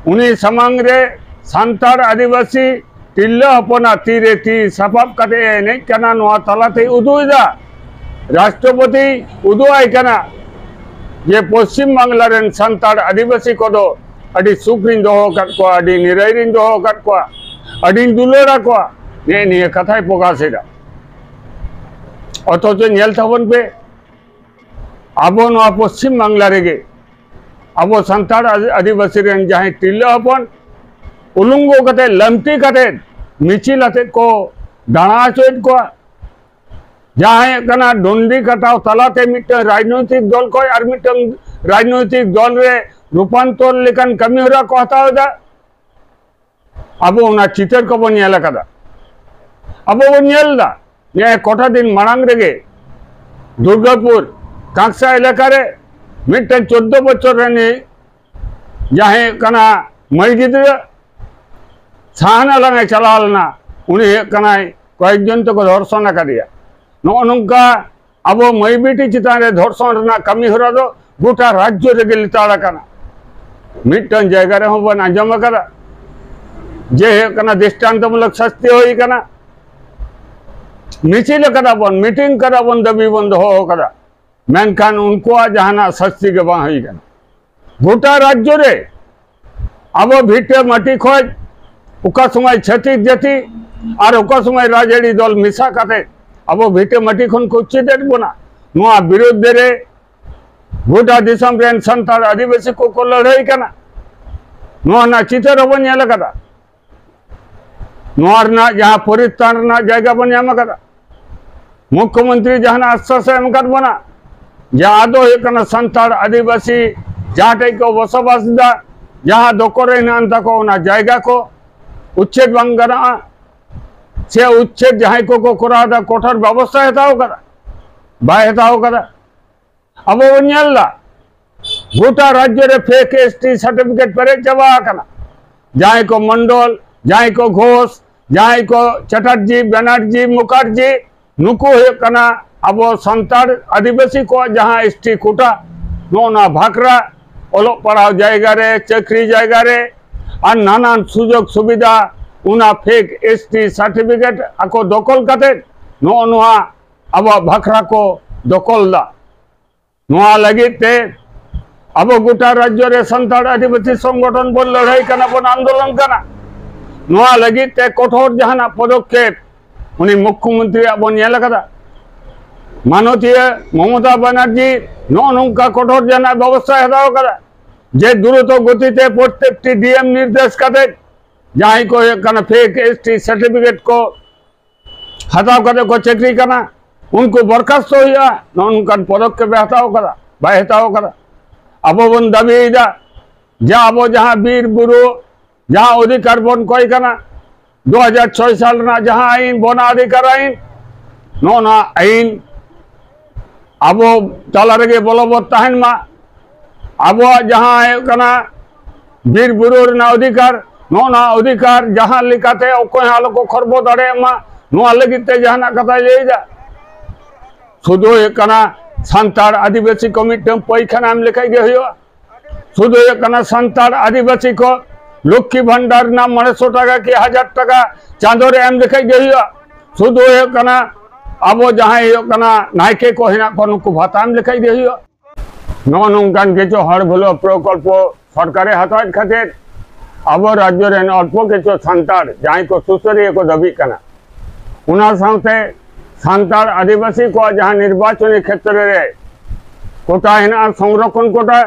ᱩᱱᱤ ᱥᱟᱢᱟᱝ ᱨᱮ ᱥᱟᱱᱛᱟᱲ ᱟᱹᱫᱤᱵᱟᱹᱥᱤ ᱛᱤᱨᱞᱟᱹ ᱦᱚᱯᱚᱱᱟᱜ ᱛᱤᱨᱮ ᱛᱤ ᱥᱟᱯᱟᱵ ᱠᱟᱛᱮ ᱮ ᱮᱱᱮᱡ ᱠᱟᱱᱟ, ᱱᱚᱣᱟ ᱛᱟᱞᱟᱛᱮᱭ ᱩᱫᱩᱜ ᱮᱫᱟ, ᱨᱟᱥᱴᱨᱚᱯᱚᱛᱤ ᱩᱫᱩᱜ ᱟᱭ ᱠᱟᱱᱟ ᱡᱮ ᱯᱚᱥᱪᱤᱢ ᱵᱟᱝᱞᱟ ᱨᱮᱱ ᱥᱟᱱᱛᱟᱲ ᱟᱹᱫᱤᱵᱟᱹᱥᱤ ᱠᱚᱫᱚ ᱟᱹᱰᱤ ᱥᱩᱠ ᱨᱤᱧ ᱫᱚᱦᱚ ᱟᱠᱟᱫ ᱠᱚᱣᱟ, ᱟᱹᱰᱤ ᱱᱤᱨᱟᱹᱭ ᱨᱤᱧ ᱫᱚᱦᱚ ᱟᱠᱟᱫ ᱠᱚᱣᱟ, ᱟᱹᱰᱤᱧ ᱫᱩᱞᱟᱹᱲ ᱟᱠᱚᱣᱟ, ᱱᱮᱜᱼᱮ ᱱᱤᱭᱟᱹ ᱠᱟᱛᱷᱟᱭ ᱯᱨᱚᱠᱟᱥ ᱮᱫᱟ᱾ ᱚᱛᱷᱚᱪᱚ ᱧᱮᱞ ᱛᱟᱵᱚᱱ ᱯᱮ, ᱟᱵᱚ ᱱᱚᱣᱟ ᱯᱚᱥᱪᱤᱢ ᱵᱟᱝᱞᱟ ᱨᱮᱜᱮ ᱟᱵᱚ ᱥᱟᱱᱛᱟᱲ ᱟᱹᱫᱤ-, ᱟᱹᱫᱤᱵᱟᱹᱥᱤ ᱨᱮᱱ ᱡᱟᱦᱟᱸᱭ ᱛᱤᱨᱞᱟᱹ ᱦᱚᱯᱚᱱ ᱩᱞᱩᱝᱜᱚ ᱠᱟᱛᱮ, ᱞᱟᱹᱢᱴᱤ ᱠᱟᱛᱮ ᱢᱤᱪᱷᱤᱞ ᱟᱛᱮ ᱠᱚ ᱫᱟᱬᱟ ᱦᱚᱪᱚᱭᱮᱫ ᱠᱚᱣᱟ᱾ ᱡᱟᱦᱟᱸ ᱦᱩᱭᱩᱜ ᱠᱟᱱᱟ ᱰᱚᱱᱰᱤ ᱠᱟᱴᱟᱣ ᱛᱟᱞᱟᱛᱮ ᱢᱤᱫᱴᱟᱝ ᱨᱟᱡᱽᱱᱳᱭᱛᱤᱠ ᱫᱚᱞ ᱠᱷᱚᱱ ᱟᱨ ᱢᱤᱫᱴᱟᱝ ᱨᱟᱡᱽᱱᱳᱭᱛᱤᱠ ᱫᱚᱞ ᱨᱮ ᱨᱩᱯᱟᱱᱛᱚᱨ ᱞᱮᱠᱟᱱ ᱠᱟᱹᱢᱤ ᱦᱚᱨᱟ ᱠᱚ ᱦᱟᱛᱟᱣ ᱮᱫᱟ᱾ ᱟᱵᱚ ᱚᱱᱟ ᱪᱤᱛᱟᱹᱨ ᱠᱚᱵᱚᱱ ᱧᱮᱞ ᱟᱠᱟᱫᱟ, ᱟᱵᱚ ᱵᱚᱱ ᱧᱮᱞ ᱮᱫᱟ᱾ ᱱᱤᱭᱟᱹ ᱠᱚᱴᱟ ᱫᱤᱱ ᱢᱟᱲᱟᱝ ᱨᱮᱜᱮ ᱫᱩᱨᱜᱟᱯᱩᱨ ᱠᱟᱸᱠᱥᱟ ᱮᱞᱟᱠᱟ ᱨᱮ ᱢᱤᱫᱴᱟᱝ ᱪᱳᱫᱽᱫᱳ ᱵᱚᱪᱷᱚᱨ ᱨᱤᱱᱤᱡ ᱡᱟᱦᱟᱸᱭ ᱦᱩᱭᱩᱜ ᱠᱟᱱᱟ ᱢᱟᱹᱭ ᱜᱤᱫᱽᱨᱟᱹ ᱥᱟᱦᱟᱱ ᱦᱟᱞᱟᱝ ᱮ ᱪᱟᱞᱟᱣ ᱞᱮᱱᱟ, ᱩᱱᱤ ᱦᱩᱭᱩᱜ ᱠᱟᱱᱟᱭ ᱠᱚᱭᱮᱠ ᱡᱚᱱ ᱛᱮᱠᱚ ᱫᱷᱚᱨᱥᱚᱱ ᱟᱠᱟᱫᱮᱭᱟ᱾ ᱱᱚᱜᱼᱚ ᱱᱚᱝᱠᱟ ᱟᱵᱚ ᱢᱟᱹᱭ ᱵᱤᱴᱤ ᱪᱮᱛᱟᱱ ᱨᱮ ᱫᱷᱚᱨᱥᱚᱱ ᱨᱮᱱᱟᱜ ᱠᱟᱹᱢᱤ ᱦᱚᱨᱟ ᱫᱚ ᱜᱚᱴᱟ ᱨᱟᱡᱽᱡᱚ ᱨᱮᱜᱮ ᱞᱮᱛᱟᱲ ᱟᱠᱟᱱᱟ᱾ ᱢᱤᱫᱴᱟᱝ ᱡᱟᱭᱜᱟ ᱨᱮᱦᱚᱸ ᱵᱚᱱ ᱟᱸᱡᱚᱢ ᱟᱠᱟᱫᱟ ᱡᱮ ᱦᱩᱭᱩᱜ ᱠᱟᱱᱟ ᱫᱨᱤᱥᱴᱟᱱᱛᱚᱢᱩᱞᱚᱠ ᱥᱟᱥᱛᱤ ᱦᱩᱭ ᱠᱟᱱᱟ, ᱢᱤᱪᱷᱤᱞ ᱠᱟᱫᱟ ᱵᱚᱱ, ᱢᱤᱴᱤᱝ ᱠᱟᱫᱟ ᱵᱚᱱ, ᱫᱟᱹᱵᱤ ᱵᱚᱱ ᱫᱚᱦᱚ ᱠᱟᱫᱟ, ᱢᱮᱱᱠᱷᱟᱱ ᱩᱱᱠᱩᱣᱟᱜ ᱡᱟᱦᱟᱱᱟᱜ ᱥᱟᱥᱛᱤ ᱜᱮ ᱵᱟᱝ ᱦᱩᱭ ᱠᱟᱱᱟ᱾ ᱜᱚᱴᱟ ᱨᱟᱡᱽᱡᱚ ᱨᱮ ᱟᱵᱚ ᱵᱷᱤᱴᱟᱹ ᱢᱟᱹᱴᱤ ᱠᱷᱚᱡ ᱚᱠᱟ ᱥᱚᱢᱚᱭ ᱪᱷᱟᱹᱛᱤᱠ ᱡᱟᱹᱛᱤ ᱟᱨ ᱚᱠᱟ ᱥᱚᱢᱚᱭ ᱨᱟᱡᱽᱟᱹᱨᱤ ᱫᱚᱞ ᱢᱮᱥᱟ ᱠᱟᱛᱮ ᱟᱵᱚ ᱵᱷᱤᱴᱟᱹ ᱢᱟᱹᱴᱤ ᱠᱷᱚᱱ ᱠᱚ ᱩᱪᱪᱷᱮᱫᱮᱫ ᱵᱚᱱᱟ, ᱱᱚᱣᱟ ᱵᱤᱨᱩᱫᱽ ᱨᱮ ᱜᱚᱴᱟ ᱫᱤᱥᱚᱢ ᱨᱮᱱ ᱥᱟᱱᱛᱟᱲ ᱟᱹᱫᱤᱵᱟᱹᱥᱤ ᱠᱚᱠᱚ ᱞᱟᱹᱲᱦᱟᱹᱭ ᱠᱟᱱᱟ᱾ ᱱᱚᱣᱟ ᱨᱮᱱᱟᱜ ᱪᱤᱛᱟᱹᱨ ᱦᱚᱸᱵᱚᱱ ᱧᱮᱞ ᱟᱠᱟᱫᱟ᱾ ᱱᱚᱣᱟ ᱨᱮᱱᱟᱜ ᱡᱟᱦᱟᱸ ᱯᱚᱨᱤᱛᱨᱟᱱ ᱨᱮᱱᱟᱜ ᱡᱟᱭᱜᱟ ᱵᱚᱱ ᱧᱟᱢ ᱟᱠᱟᱫᱟ, ᱢᱩᱠᱷᱭᱚᱢᱚᱱᱛᱨᱤ ᱡᱟᱦᱟᱱᱟᱜ ᱟᱥᱥᱟᱥ ᱮ ᱮᱢ ᱟᱠᱟᱫ ᱵᱚᱱᱟ, ᱡᱟᱦᱟᱸ ᱫᱚ ᱦᱩᱭᱩᱜ ᱠᱟᱱᱟ ᱥᱟᱱᱛᱟᱲ ᱟᱹᱫᱤᱵᱟᱹᱥᱤ ᱡᱟᱦᱟᱸ ᱴᱷᱮᱡ ᱠᱚ ᱵᱚᱥᱚᱵᱟᱥ ᱮᱫᱟ, ᱡᱟᱦᱟᱸ ᱫᱚᱠᱚ ᱨᱮ ᱦᱮᱱᱟᱜ ᱛᱟᱠᱚ ᱚᱱᱟ ᱡᱟᱭᱜᱟ ᱠᱚ ᱩᱪᱪᱷᱮᱫ ᱵᱟᱝ ᱜᱟᱱᱚᱜᱼᱟ, ᱥᱮ ᱩᱪᱪᱷᱮᱫ ᱡᱟᱦᱟᱸᱭ ᱠᱚᱠᱚ ᱠᱚᱨᱟᱣ ᱮᱫᱟ ᱠᱚᱴᱷᱳᱨ ᱵᱮᱵᱚᱥᱛᱷᱟᱭ ᱦᱟᱛᱟᱣ ᱟᱠᱟᱫᱟ, ᱵᱟᱭ ᱦᱟᱛᱟᱣ ᱟᱠᱟᱫᱟ᱾ ᱟᱵᱚ ᱵᱚᱱ ᱧᱮᱞ ᱮᱫᱟ ᱜᱚᱴᱟ ᱨᱟᱡᱽᱡᱚ ᱨᱮ ᱯᱷᱮᱠ ᱮᱥ ᱴᱤ ᱥᱟᱨᱴᱤᱯᱷᱤᱠᱮᱴ ᱯᱮᱨᱮᱡ ᱪᱟᱵᱟ ᱟᱠᱟᱱᱟ᱾ ᱡᱟᱦᱟᱸᱭ ᱠᱚ ᱢᱚᱱᱰᱚᱞ, ᱡᱟᱦᱟᱸᱭ ᱠᱚ ᱜᱷᱳᱥ, ᱡᱟᱦᱟᱸᱭ ᱠᱚ ᱪᱟᱴᱟᱨᱡᱤ, ᱵᱮᱱᱟᱨᱡᱤ, ᱢᱩᱠᱷᱟᱨᱡᱤ, ᱱᱩᱠᱩ ᱦᱩᱭᱩᱜ ᱠᱟᱱᱟ ᱟᱵᱚ ᱥᱟᱱᱛᱟᱲ ᱟᱹᱫᱤᱵᱟᱹᱥᱤ ᱠᱚᱣᱟᱜ ᱡᱟᱦᱟᱸ ᱮᱥ ᱴᱤ ᱠᱳᱴᱟ, ᱱᱚᱜᱼᱚ ᱱᱚᱣᱟ ᱵᱷᱟᱠᱨᱟ ᱚᱞᱚᱜ ᱯᱟᱲᱦᱟᱣ ᱡᱟᱭᱜᱟ ᱨᱮ, ᱪᱟᱹᱠᱨᱤ ᱡᱟᱭᱜᱟ ᱨᱮ ᱟᱨ ᱱᱟᱱᱟᱱ ᱥᱩᱡᱳᱜᱽ ᱥᱩᱵᱤᱫᱷᱟ ᱚᱱᱟ ᱯᱷᱮᱠ ᱮᱥ ᱴᱤ ᱥᱟᱨᱴᱤᱯᱷᱤᱠᱮᱴ ᱟᱠᱚ ᱫᱚᱠᱷᱚᱞ ᱠᱟᱛᱮ ᱱᱚᱜᱼᱚ ᱱᱚᱣᱟ ᱟᱵᱚᱣᱟᱜ ᱵᱷᱟᱠᱨᱟ ᱠᱚ ᱫᱚᱠᱷᱚᱞ ᱮᱫᱟ᱾ ᱱᱚᱣᱟ ᱞᱟᱹᱜᱤᱫ ᱛᱮ ᱟᱵᱚ ᱜᱚᱴᱟ ᱨᱟᱡᱽᱡᱚ ᱨᱮ ᱥᱟᱱᱛᱟᱲ ᱟᱹᱫᱤᱵᱟᱹᱥᱤ ᱥᱚᱝᱜᱚᱴᱷᱚᱱ ᱵᱚᱱ ᱞᱟᱹᱲᱦᱟᱹᱭ ᱠᱟᱱᱟ, ᱵᱚᱱ ᱟᱱᱫᱳᱞᱚᱱ ᱠᱟᱱᱟ᱾ ᱱᱚᱣᱟ ᱞᱟᱹᱜᱤᱫ ᱛᱮ ᱠᱚᱴᱷᱳᱨ ᱡᱟᱦᱟᱱᱟᱜ ᱯᱚᱫᱚᱠᱷᱮᱯ ᱩᱱᱤ ᱢᱩᱠᱷᱭᱚᱢᱚᱱᱛᱨᱤᱭᱟᱜ ᱵᱚᱱ ᱧᱮᱞ ᱟᱠᱟᱫᱟ᱾ ᱢᱟᱱᱚᱛᱤᱭᱟᱹ ᱢᱚᱢᱚᱛᱟ ᱵᱟᱱᱟᱨᱡᱤ ᱱᱚᱜᱼᱚ ᱱᱚᱝᱠᱟ ᱠᱚᱴᱷᱳᱨ ᱡᱟᱦᱟᱱᱟᱜ ᱵᱮᱵᱚᱥᱛᱷᱟᱭ ᱦᱟᱛᱟᱣ ᱟᱠᱟᱫᱟ ᱡᱮ ᱫᱨᱩᱛᱚ ᱜᱚᱛᱤ ᱛᱮ ᱯᱨᱚᱛᱮᱠᱴᱤ ᱰᱤ ᱮᱢ ᱱᱤᱨᱫᱮᱥ ᱠᱟᱛᱮ ᱡᱟᱦᱟᱸᱭ ᱠᱚ ᱦᱩᱭᱩᱜ ᱠᱟᱱᱟ ᱯᱷᱮᱠ ᱮᱥ ᱴᱤ ᱥᱟᱨᱴᱤᱯᱷᱤᱠᱮᱴ ᱠᱚ ᱦᱟᱛᱟᱣ ᱠᱟᱛᱮ ᱠᱚ ᱪᱟᱹᱠᱨᱤ ᱠᱟᱱᱟ, ᱩᱱᱠᱩ ᱵᱚᱨᱠᱷᱟᱥᱛᱚ ᱦᱩᱭᱩᱜᱼᱟ, ᱱᱚᱜᱼᱚ ᱱᱚᱝᱠᱟᱱ ᱯᱚᱫᱚᱠᱷᱮᱯ ᱮ ᱦᱟᱛᱟᱣ ᱠᱟᱫᱟ, ᱵᱟᱭ ᱦᱟᱛᱟᱣ ᱠᱟᱫᱟ᱾ ᱟᱵᱚ ᱵᱚᱱ ᱫᱟᱹᱵᱤᱭᱮᱫᱟ ᱡᱮ ᱟᱵᱚ ᱡᱟᱦᱟᱸ ᱵᱤᱨ ᱵᱩᱨᱩ ᱡᱟᱦᱟᱸ ᱚᱫᱷᱤᱠᱟᱨ ᱵᱚᱱ ᱠᱚᱭ ᱠᱟᱱᱟ, ᱫᱩ ᱦᱟᱡᱟᱨ ᱪᱷᱚᱭ ᱥᱟᱞ ᱨᱮᱱᱟᱜ ᱡᱟᱦᱟᱸ ᱟᱹᱭᱤᱱ, ᱵᱚᱱ ᱚᱫᱷᱤᱠᱟᱨ ᱟᱹᱭᱤᱱ, ᱱᱚᱜᱼᱚ ᱱᱚᱣᱟ ᱟᱹᱭᱤᱱ ᱟᱵᱚ ᱛᱟᱞᱟ ᱨᱮᱜᱮ ᱵᱚᱞᱚᱵᱚᱛ ᱛᱟᱦᱮᱱ ᱢᱟ᱾ ᱟᱵᱚᱣᱟᱜ ᱡᱟᱦᱟᱸ ᱦᱩᱭᱩᱜ ᱠᱟᱱᱟ ᱵᱤᱨ ᱵᱩᱨᱩ ᱨᱮᱱᱟᱜ ᱚᱫᱷᱤᱠᱟᱨ, ᱱᱚᱜᱼᱚ ᱱᱚᱣᱟ ᱚᱫᱷᱤᱠᱟᱨ ᱡᱟᱦᱟᱸ ᱞᱮᱠᱟᱛᱮ ᱚᱠᱚᱭ ᱦᱚᱸ ᱟᱞᱚ ᱠᱚ ᱠᱷᱚᱨᱵᱚ ᱫᱟᱲᱮᱭᱟᱜ ᱢᱟ, ᱱᱚᱣᱟ ᱞᱟᱹᱜᱤᱫ ᱛᱮ ᱡᱟᱦᱟᱱᱟᱜ ᱠᱟᱛᱷᱟᱭ ᱞᱟᱹᱭᱮᱫᱟ᱾ ᱥᱩᱫᱷᱩ ᱦᱩᱭᱩᱜ ᱠᱟᱱᱟ ᱥᱟᱱᱛᱟᱲ ᱟᱹᱫᱤᱵᱟᱹᱥᱤ ᱠᱚ ᱢᱤᱫᱴᱟᱝ ᱯᱟᱹᱭᱠᱷᱟᱱᱟ ᱮᱢ ᱞᱮᱠᱷᱟᱡ ᱜᱮ ᱦᱩᱭᱩᱜᱼᱟ᱾ ᱥᱩᱫᱷᱩ ᱦᱩᱭᱩᱜ ᱠᱟᱱᱟ ᱥᱟᱱᱛᱟᱲ ᱟᱹᱫᱤᱵᱟᱹᱥᱤ ᱠᱚ ᱞᱚᱠᱠᱷᱤ ᱵᱷᱟᱱᱰᱟᱨ ᱨᱮᱱᱟᱜ ᱢᱚᱬᱮ ᱥᱚ ᱴᱟᱠᱟ ᱠᱤ ᱦᱟᱡᱟᱨ ᱴᱟᱠᱟ ᱪᱟᱸᱫᱳ ᱨᱮ ᱮᱢ ᱞᱮᱠᱷᱟᱡ ᱜᱮ ᱦᱩᱭᱩᱜᱼᱟ᱾ ᱥᱩᱫᱷᱩ ᱦᱩᱭᱩᱜ ᱠᱟᱱᱟ ᱟᱵᱚ ᱡᱟᱦᱟᱸᱭ ᱦᱩᱭᱩᱜ ᱠᱟᱱᱟ ᱱᱟᱭᱠᱮ ᱠᱚ ᱦᱮᱱᱟᱜ ᱠᱚᱣᱟ, ᱱᱩᱠᱩ ᱵᱷᱟᱛᱟ ᱮᱢ ᱞᱮᱠᱷᱟᱡ ᱜᱮ ᱦᱩᱭᱩᱜᱼᱟ᱾ ᱱᱚᱜᱼᱚ ᱱᱚᱝᱠᱟᱱ ᱠᱤᱪᱷᱩ ᱦᱚᱲ ᱵᱷᱩᱞᱟᱹᱣ ᱯᱨᱚᱠᱚᱞᱯᱚ ᱥᱚᱨᱠᱟᱨᱮ ᱦᱟᱛᱟᱣᱮᱫ ᱠᱷᱟᱹᱛᱤᱨ ᱟᱵᱚ ᱨᱟᱡᱽᱡᱚ ᱨᱮᱱ ᱚᱞᱯᱚ ᱠᱤᱪᱷᱩ ᱥᱟᱱᱛᱟᱲ ᱡᱟᱦᱟᱸᱭ ᱠᱚ ᱥᱩᱥᱟᱹᱨᱤᱭᱟᱹ ᱠᱚ ᱫᱟᱹᱵᱤᱜ ᱠᱟᱱᱟ, ᱚᱱᱟ ᱥᱟᱶᱛᱮ ᱥᱟᱱᱛᱟᱲ ᱟᱹᱫᱤᱵᱟᱹᱥᱤ ᱠᱚᱣᱟᱜ ᱡᱟᱦᱟᱸ ᱱᱤᱨᱵᱟᱪᱚᱱᱤ ᱠᱷᱮᱛᱨᱮ ᱨᱮ ᱠᱳᱴᱟ ᱦᱮᱱᱟᱜᱼᱟ, ᱥᱚᱝᱨᱚᱠᱷᱚᱱ ᱠᱳᱴᱟ,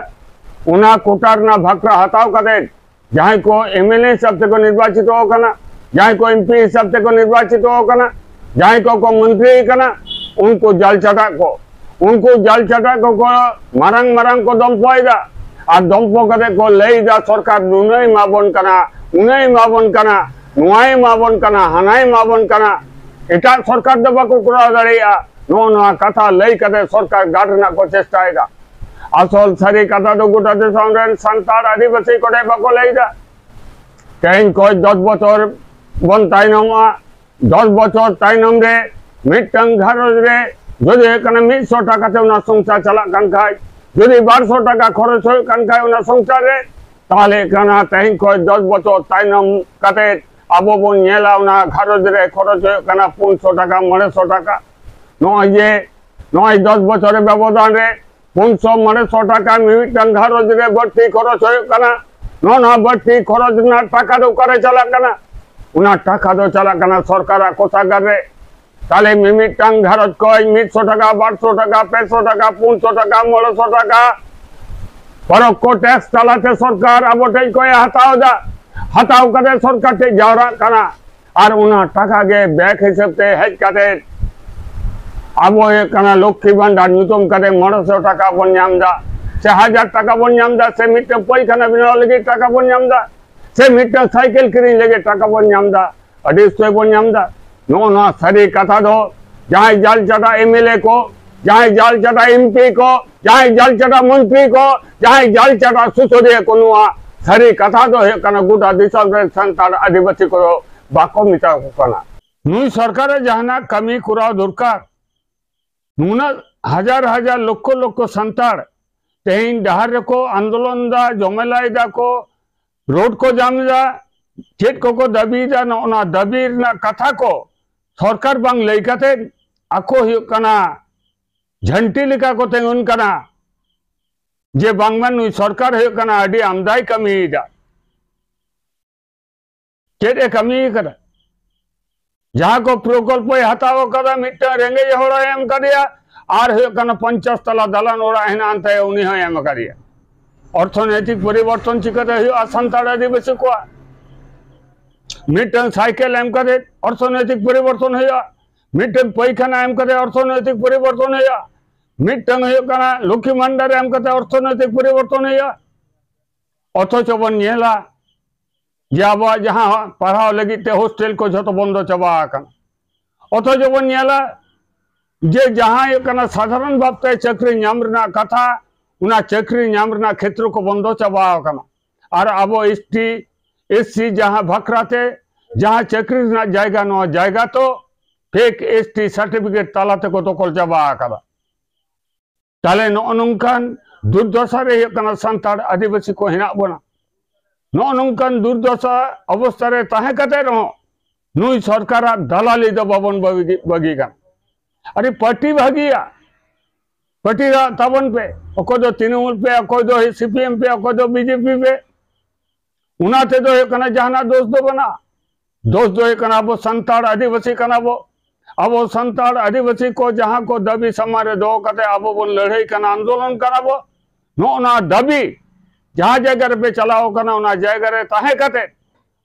ᱚᱱᱟ ᱠᱳᱴᱟ ᱨᱮᱱᱟᱜ ᱵᱷᱟᱠᱨᱟ ᱦᱟᱛᱟᱣ ᱠᱟᱛᱮ ᱡᱟᱦᱟᱸᱭ ᱠᱚ ᱮᱢ ᱮᱞ ᱮ ᱦᱤᱥᱟᱹᱵ ᱛᱮᱠᱚ ᱱᱤᱨᱵᱟᱪᱤᱛᱚ ᱟᱠᱟᱱᱟ, ᱡᱟᱦᱟᱸᱭ ᱠᱚ ᱮᱢ ᱯᱤ ᱦᱤᱥᱟᱹᱵ ᱛᱮᱠᱚ ᱱᱤᱨᱵᱟᱪᱤᱛᱚ ᱟᱠᱟᱱᱟ, ᱡᱟᱦᱟᱸᱭ ᱠᱚᱠᱚ ᱢᱚᱱᱛᱨᱤ ᱟᱠᱟᱱᱟ, ᱩᱱᱠᱩ ᱡᱟᱞ ᱪᱟᱴᱟᱜ ᱠᱚ, ᱩᱱᱠᱩ ᱡᱟᱞ ᱪᱟᱴᱟᱜ ᱠᱚᱠᱚ ᱢᱟᱨᱟᱝ ᱢᱟᱨᱟᱝ ᱠᱚ ᱫᱚᱢᱯᱚᱭᱮᱫᱟ᱾ ᱟᱨ ᱫᱚᱢᱯᱚ ᱠᱟᱛᱮ ᱠᱚ ᱞᱟᱹᱭᱫᱟ, "ᱥᱚᱨᱠᱟᱨ ᱱᱩᱱᱟᱹᱭ ᱮᱢᱟᱵᱚᱱ ᱠᱟᱱᱟ, ᱩᱱᱟᱹᱭ ᱮᱢᱟᱵᱚᱱ ᱠᱟᱱᱟ, ᱱᱚᱣᱟᱭ ᱮᱢᱟᱵᱚᱱ ᱠᱟᱱᱟ, ᱦᱟᱱᱟᱭ ᱮᱢᱟᱵᱚᱱ ᱠᱟᱱᱟ, ᱮᱴᱟᱜ ᱥᱚᱨᱠᱟᱨ ᱫᱚ ᱵᱟᱠᱚ ᱠᱚᱨᱟᱣ ᱫᱟᱲᱮᱭᱟᱜᱼᱟ", ᱱᱚᱜᱼᱚ ᱱᱚᱣᱟ ᱠᱟᱛᱷᱟ ᱞᱟᱹᱭ ᱠᱟᱛᱮ ᱥᱚᱨᱠᱟᱨ ᱜᱟᱲ ᱨᱮᱱᱟᱜ ᱠᱚ ᱪᱮᱥᱴᱟᱭᱮᱫᱟ᱾ ᱟᱥᱚᱞ ᱥᱟᱹᱨᱤ ᱠᱟᱛᱷᱟ ᱫᱚ ᱜᱚᱴᱟ ᱫᱤᱥᱚᱢ ᱨᱮᱱ ᱥᱟᱱᱛᱟᱲ ᱟᱹᱫᱤᱵᱟᱹᱥᱤ ᱠᱚᱴᱷᱮᱱ ᱵᱟᱠᱚ ᱞᱟᱹᱭᱫᱟ᱾ ᱛᱮᱦᱮᱧ ᱠᱷᱚᱡ ᱫᱚᱥ ᱵᱚᱪᱷᱚᱨ ᱵᱚᱱ ᱛᱟᱭᱱᱚᱢᱚᱜᱼᱟ᱾ ᱫᱚᱥ ᱵᱚᱪᱷᱚᱨ ᱛᱟᱭᱱᱚᱢ ᱨᱮ ᱢᱤᱫᱴᱟᱝ ᱜᱷᱟᱨᱚᱸᱡᱽ ᱨᱮ ᱡᱩᱫᱤ ᱦᱩᱭᱩᱜ ᱠᱟᱱᱟ ᱢᱤᱫ ᱥᱚ ᱴᱟᱠᱟ ᱛᱮ ᱚᱱᱟ ᱥᱚᱝᱥᱟᱨ ᱪᱟᱞᱟᱜ ᱠᱟᱱ ᱠᱷᱟᱡ, ᱡᱩᱫᱤ ᱵᱟᱨ ᱥᱚ ᱴᱟᱠᱟ ᱠᱷᱚᱨᱚᱪ ᱦᱩᱭᱩᱜ ᱠᱟᱱ ᱠᱷᱟᱡ ᱚᱱᱟ ᱥᱚᱝᱥᱟᱨ ᱨᱮ, ᱛᱟᱦᱚᱞᱮ ᱠᱟᱱᱟ ᱛᱮᱦᱮᱧ ᱠᱷᱚᱡ ᱫᱚᱥ ᱵᱚᱪᱷᱚᱨ ᱛᱟᱭᱱᱚᱢ ᱠᱟᱛᱮ ᱟᱵᱚ ᱵᱚᱱ ᱧᱮᱞᱟ ᱚᱱᱟ ᱜᱷᱟᱨᱚᱸᱡᱽ ᱨᱮ ᱠᱷᱚᱨᱚᱪ ᱦᱩᱭᱩᱜ ᱠᱟᱱᱟ ᱯᱩᱱ ᱥᱚ ᱴᱟᱠᱟ, ᱢᱚᱬᱮ ᱥᱚ ᱴᱟᱠᱟ᱾ ᱱᱚᱜᱼᱚᱭ ᱡᱮ ᱱᱚᱜᱼᱚᱭ ᱫᱚᱥ ᱵᱚᱪᱷᱚᱨ ᱨᱮ ᱵᱮᱵᱚᱫᱷᱟᱱ ᱨᱮ ᱯᱩᱱ ᱥᱚ ᱢᱚᱬᱮ ᱥᱚ ᱴᱟᱠᱟ ᱢᱤᱢᱤᱫᱴᱟᱝ ᱜᱷᱟᱨᱚᱸᱡᱽ ᱨᱮ ᱵᱟᱹᱲᱛᱤ ᱠᱷᱚᱨᱚᱪ ᱦᱩᱭᱩᱜ ᱠᱟᱱᱟ᱾ ᱱᱚᱜᱼᱚ ᱱᱚᱣᱟ ᱵᱟᱹᱲᱛᱤ ᱠᱷᱚᱨᱚᱪ ᱨᱮᱱᱟᱜ ᱴᱟᱠᱟ ᱫᱚ ᱚᱠᱟᱨᱮ ᱪᱟᱞᱟᱜ ᱠᱟᱱᱟ? ᱚᱱᱟ ᱴᱟᱠᱟ ᱫᱚ ᱪᱟᱞᱟᱜ ᱠᱟᱱᱟ ᱥᱚᱨᱠᱟᱨᱟᱜ ᱠᱳᱥᱟᱜᱟᱨ ᱨᱮ᱾ ᱛᱟᱦᱞᱮ ᱢᱤᱢᱤᱫᱴᱟᱝ ᱜᱷᱟᱨᱚᱸᱡᱽ ᱠᱷᱚᱱ ᱢᱤᱫ ᱥᱚ ᱴᱟᱠᱟ, ᱵᱟᱨ ᱥᱚ ᱴᱟᱠᱟ, ᱯᱮ ᱥᱚ ᱴᱟᱠᱟ, ᱯᱩᱱ ᱥᱚ ᱴᱟᱠᱟ, ᱢᱚᱬᱮ ᱥᱚ ᱴᱟᱠᱟ ᱯᱚᱨᱚᱠᱠᱷᱚ ᱴᱮᱠᱥ ᱛᱟᱞᱟᱛᱮ ᱥᱚᱨᱠᱟᱨ ᱟᱵᱚ ᱴᱷᱮᱡ ᱠᱷᱚᱱ ᱮ ᱦᱟᱛᱟᱣ ᱮᱫᱟ᱾ ᱦᱟᱛᱟᱣ ᱠᱟᱛᱮ ᱥᱚᱨᱠᱟᱨ ᱴᱷᱮᱡ ᱡᱟᱣᱨᱟᱜ ᱠᱟᱱᱟ᱾ ᱟᱨ ᱚᱱᱟ ᱴᱟᱠᱟ ᱜᱮ ᱵᱮᱠ ᱦᱤᱥᱟᱹᱵ ᱛᱮ ᱦᱮᱡ ᱠᱟᱛᱮ ᱟᱵᱚ ᱦᱩᱭᱩᱜ ᱠᱟᱱᱟ ᱞᱚᱠᱠᱷᱤ ᱵᱷᱟᱱᱰᱟᱨ ᱧᱩᱛᱩᱢ ᱠᱟᱛᱮ ᱢᱚᱬᱮ ᱥᱚ ᱴᱟᱠᱟ ᱵᱚᱱ ᱧᱟᱢ ᱮᱫᱟ, ᱥᱮ ᱦᱟᱡᱟᱨ ᱴᱟᱠᱟ ᱵᱚᱱ ᱧᱟᱢ ᱮᱫᱟ, ᱥᱮ ᱢᱤᱫᱴᱮᱱ ᱯᱟᱹᱭᱠᱷᱟᱱᱟ ᱵᱮᱱᱟᱣ ᱞᱟᱹᱜᱤᱫ ᱴᱟᱠᱟ ᱵᱚᱱ ᱧᱟᱢ ᱮᱫᱟ, ᱥᱮ ᱢᱤᱫᱴᱟᱝ ᱥᱟᱭᱠᱮᱞ ᱠᱤᱨᱤᱧ ᱞᱟᱹᱜᱤᱫ ᱴᱟᱠᱟ ᱵᱚᱱ ᱧᱟᱢ ᱮᱫᱟ, ᱟᱹᱰᱤ ᱩᱥᱛᱟᱹᱭ ᱵᱚᱱ ᱧᱟᱢ ᱮᱫᱟ᱾ ᱱᱚᱜᱼᱚ ᱱᱚᱣᱟ ᱥᱟᱹᱨᱤ ᱠᱟᱛᱷᱟ ᱫᱚ ᱡᱟᱦᱟᱸᱭ ᱡᱟᱞ ᱪᱟᱴᱟ ᱮᱢ ᱮᱞ ᱮ ᱠᱚ, ᱡᱟᱦᱟᱸᱭ ᱡᱟᱞ ᱪᱟᱴᱟ ᱮᱢ ᱯᱤ ᱠᱚ, ᱡᱟᱦᱟᱸᱭ ᱡᱟᱞ ᱪᱟᱴᱟ ᱢᱚᱱᱛᱨᱤ ᱠᱚ, ᱡᱟᱦᱟᱸᱭ ᱡᱟᱞ ᱪᱟᱴᱟ ᱥᱩᱥᱟᱹᱨᱤᱭᱟᱹ ᱠᱚ, ᱱᱚᱣᱟ ᱥᱟᱹᱨᱤ ᱠᱟᱛᱷᱟ ᱫᱚ ᱦᱩᱭᱩᱜ ᱠᱟᱱᱟ ᱜᱚᱴᱟ ᱫᱤᱥᱚᱢ ᱨᱮᱱ ᱥᱟᱱᱛᱟᱲ ᱟᱹᱫᱤᱵᱟᱹᱥᱤ ᱠᱚᱫᱚ ᱵᱟᱠᱚ ᱢᱮᱛᱟ ᱠᱚ ᱠᱟᱱᱟ᱾ ᱱᱩᱭ ᱥᱚᱨᱠᱟᱨ ᱨᱮ ᱡᱟᱦᱟᱱᱟᱜ ᱠᱟᱹᱢᱤ ᱠᱚᱨᱟᱣ ᱫᱚᱨᱠᱟᱨ᱾ ᱱᱩᱱᱟᱹᱜ ᱦᱟᱡᱟᱨ ᱦᱟᱡᱟᱨ ᱞᱚᱠᱠᱷᱚ ᱞᱚᱠᱠᱷᱚ ᱥᱟᱱᱛᱟᱲ ᱛᱮᱦᱮᱧ ᱰᱟᱦᱟᱨ ᱨᱮᱠᱚ ᱟᱱᱫᱳᱞᱚᱱ ᱫᱟ, ᱡᱚᱢᱮᱞᱟᱭ ᱫᱟᱠᱚ, ᱨᱳᱰ ᱠᱚ ᱡᱟᱢ ᱮᱫᱟ, ᱪᱮᱫ ᱠᱚᱠᱚ ᱫᱟᱹᱵᱤᱭᱮᱫᱟ, ᱱᱚᱜᱼᱚ ᱱᱟ ᱫᱟᱹᱵᱤ ᱨᱮᱱᱟᱜ ᱠᱟᱛᱷᱟ ᱠᱚ ᱥᱚᱨᱠᱟᱨ ᱵᱟᱝ ᱞᱟᱹᱭ ᱠᱟᱛᱮ ᱟᱠᱚ ᱦᱩᱭᱩᱜ ᱠᱟᱱᱟ ᱡᱷᱟᱹᱱᱴᱤ ᱞᱮᱠᱟ ᱠᱚ ᱛᱤᱸᱜᱩᱱ ᱠᱟᱱᱟ ᱡᱮ ᱵᱟᱝᱢᱟ ᱱᱩᱭ ᱥᱚᱨᱠᱟᱨ ᱦᱩᱭᱩᱜ ᱠᱟᱱᱟ ᱟᱹᱰᱤ ᱟᱢᱫᱟᱭ ᱠᱟᱹᱢᱤᱭᱮᱫᱟ᱾ ᱪᱮᱫ ᱮ ᱠᱟᱹᱢᱤ ᱠᱟᱫᱟ? ᱡᱟᱦᱟᱸ ᱠᱚ ᱯᱨᱚᱠᱚᱞᱯᱚᱭ ᱦᱟᱛᱟᱣ ᱠᱟᱫᱟ, ᱢᱤᱫᱴᱟᱝ ᱨᱮᱸᱜᱮᱡ ᱦᱚᱲᱮ ᱮᱢ ᱠᱟᱫᱮᱭᱟ, ᱟᱨ ᱦᱩᱭᱩᱜ ᱠᱟᱱᱟ ᱯᱚᱧᱪᱟᱥ ᱛᱟᱞᱟ ᱫᱟᱞᱟᱱ ᱚᱲᱟᱜ ᱦᱮᱱᱟᱜ ᱟᱱ ᱛᱟᱭᱟ, ᱩᱱᱤ ᱦᱚᱸᱭ ᱮᱢ ᱠᱟᱫᱮᱭᱟ᱾ ᱚᱨᱛᱷᱚᱱᱳᱭᱛᱤᱠ ᱯᱚᱨᱤᱵᱚᱨᱛᱚᱱ ᱪᱤᱠᱟᱹᱛᱮ ᱦᱩᱭᱩᱜᱼᱟ ᱥᱟᱱᱛᱟᱲ ᱟᱹᱫᱤᱵᱟᱹᱥᱤ ᱠᱚᱣᱟᱜ? ᱢᱤᱫᱴᱟᱝ ᱥᱟᱭᱠᱮᱞ ᱮᱢ ᱠᱟᱛᱮ ᱚᱨᱛᱷᱚᱱᱳᱭᱛᱤᱠ ᱯᱚᱨᱤᱵᱚᱨᱛᱚᱱ ᱦᱩᱭᱩᱜᱼᱟ, ᱢᱤᱫᱴᱟᱝ ᱯᱟᱭᱠᱷᱟᱱᱟ ᱮᱢ ᱠᱟᱛᱮ ᱚᱨᱛᱷᱚᱱᱳᱭᱛᱤᱠ ᱯᱚᱨᱤᱵᱚᱨᱛᱚᱱ ᱦᱩᱭᱩᱜᱼᱟ, ᱢᱤᱫᱴᱟᱝ ᱦᱩᱭᱩᱜ ᱠᱟᱱᱟ ᱞᱚᱠᱠᱷᱤ ᱵᱷᱟᱱᱰᱟᱨ ᱮᱢ ᱠᱟᱛᱮ ᱚᱨᱛᱷᱚᱱᱳᱭᱛᱤᱠ ᱯᱚᱨᱤᱵᱚᱨᱛᱚᱱ ᱦᱩᱭᱩᱜᱼᱟ᱾ ᱚᱛᱷᱚᱪᱚ ᱵᱚᱱ ᱧᱮᱞᱟ ᱡᱮ ᱟᱵᱚᱣᱟᱜ ᱡᱟᱦᱟᱸ ᱯᱟᱲᱦᱟᱣ ᱞᱟᱹᱜᱤᱫ ᱛᱮ ᱦᱳᱥᱴᱮᱞ ᱠᱚ ᱡᱷᱚᱛᱚ ᱵᱚᱱᱫᱚ ᱪᱟᱵᱟ ᱟᱠᱟᱱᱟ᱾ ᱚᱛᱷᱚᱪᱚ ᱵᱚᱱ ᱧᱮᱞᱟ ᱡᱮ ᱡᱟᱦᱟᱸ ᱦᱩᱭᱩᱜ ᱠᱟᱱᱟ ᱥᱟᱫᱷᱟᱨᱚᱱ ᱵᱷᱟᱵᱛᱮ ᱪᱟᱹᱠᱨᱤ ᱧᱟᱢ ᱨᱮᱱᱟᱜ ᱠᱟᱛᱷᱟ, ᱚᱱᱟ ᱪᱟᱹᱠᱨᱤ ᱧᱟᱢ ᱨᱮᱱᱟᱜ ᱠᱷᱮᱛᱨᱚ ᱠᱚ ᱵᱚᱱᱫᱚ ᱪᱟᱵᱟ ᱟᱠᱟᱱᱟ᱾ ᱟᱨ ᱟᱵᱚ ᱮᱥ ᱴᱤ, ᱮᱥ ᱥᱤ ᱡᱟᱦᱟᱸ ᱵᱷᱟᱠᱨᱟ ᱛᱮ ᱡᱟᱦᱟᱸ ᱪᱟᱹᱠᱨᱤ ᱨᱮᱱᱟᱜ ᱡᱟᱭᱜᱟ, ᱱᱚᱣᱟ ᱡᱟᱭᱜᱟ ᱛᱚ ᱯᱷᱮᱠ ᱮᱥ ᱴᱤ ᱥᱟᱨᱴᱤᱯᱷᱤᱠᱮᱴ ᱛᱟᱞᱟ ᱛᱮᱠᱚ ᱫᱚᱠᱷᱚᱞ ᱪᱟᱵᱟ ᱟᱠᱟᱫᱟ᱾ ᱛᱟᱦᱞᱮ ᱱᱚᱜᱼᱚ ᱱᱚᱝᱠᱟᱱ ᱫᱩᱨᱫᱚᱥᱟ ᱨᱮ ᱦᱩᱭᱩᱜ ᱠᱟᱱᱟ ᱥᱟᱱᱛᱟᱲ ᱟᱹᱫᱤᱵᱟᱹᱥᱤ ᱠᱚ ᱦᱮᱱᱟᱜ ᱵᱚᱱᱟ᱾ ᱱᱚᱜᱼᱚ ᱱᱚᱝᱠᱟᱱ ᱫᱩᱨᱫᱚᱥᱟ ᱚᱵᱚᱥᱛᱟ ᱨᱮ ᱛᱟᱦᱮᱸ ᱠᱟᱛᱮ ᱨᱮᱦᱚᱸ ᱱᱩᱭ ᱥᱚᱨᱠᱟᱨᱟᱜ ᱫᱟᱞᱟᱞᱤ ᱫᱚ ᱵᱟᱵᱚᱱ ᱵᱟᱹᱜᱤ, ᱵᱟᱹᱜᱤ ᱠᱟᱱᱟ᱾ ᱟᱨᱮ ᱯᱟᱨᱴᱤ ᱵᱷᱟᱹᱜᱤᱭᱟ, ᱯᱟᱨᱴᱤ ᱨᱟᱜ ᱛᱟᱵᱚᱱ ᱯᱮ, ᱚᱠᱚᱭ ᱫᱚ ᱛᱨᱤᱱᱢᱩᱞ ᱯᱮ, ᱚᱠᱚᱭ ᱫᱚ ᱥᱤ ᱯᱤ ᱮᱢ ᱯᱮ, ᱚᱠᱚᱭ ᱫᱚ ᱵᱤ ᱡᱮ ᱯᱤ ᱯᱮ᱾ ᱚᱱᱟ ᱛᱮᱫᱚ ᱦᱩᱭᱩᱜ ᱠᱟᱱᱟ ᱡᱟᱦᱟᱱᱟᱜ ᱫᱳᱥ ᱫᱚ ᱵᱟᱹᱱᱩᱜᱼᱟ᱾ ᱫᱳᱥ ᱫᱚ ᱦᱩᱭᱩᱜ ᱠᱟᱱᱟ ᱟᱵᱚ ᱥᱟᱱᱛᱟᱲ ᱟᱹᱫᱤᱵᱟᱹᱥᱤ ᱠᱟᱱᱟ ᱵᱚ᱾ ᱟᱵᱚ ᱥᱟᱱᱛᱟᱲ ᱟᱹᱫᱤᱵᱟᱹᱥᱤ ᱠᱚ ᱡᱟᱦᱟᱸ ᱠᱚ ᱫᱟᱹᱵᱤ ᱥᱟᱢᱟᱝ ᱨᱮ ᱫᱚᱦᱚ ᱠᱟᱛᱮ ᱟᱵᱚ ᱵᱚᱱ ᱞᱟᱹᱲᱦᱟᱹᱭ ᱠᱟᱱᱟ, ᱟᱱᱫᱳᱞᱚᱱ ᱠᱟᱱᱟ ᱵᱚ, ᱱᱚᱜᱼᱚ ᱱᱚᱣᱟ ᱫᱟᱹᱵᱤ ᱡᱟᱦᱟᱸ ᱡᱟᱭᱜᱟ ᱨᱮᱯᱮ ᱪᱟᱞᱟᱣ ᱠᱟᱱᱟ, ᱚᱱᱟ ᱡᱟᱭᱜᱟ ᱨᱮ ᱛᱟᱦᱮᱸ ᱠᱟᱛᱮ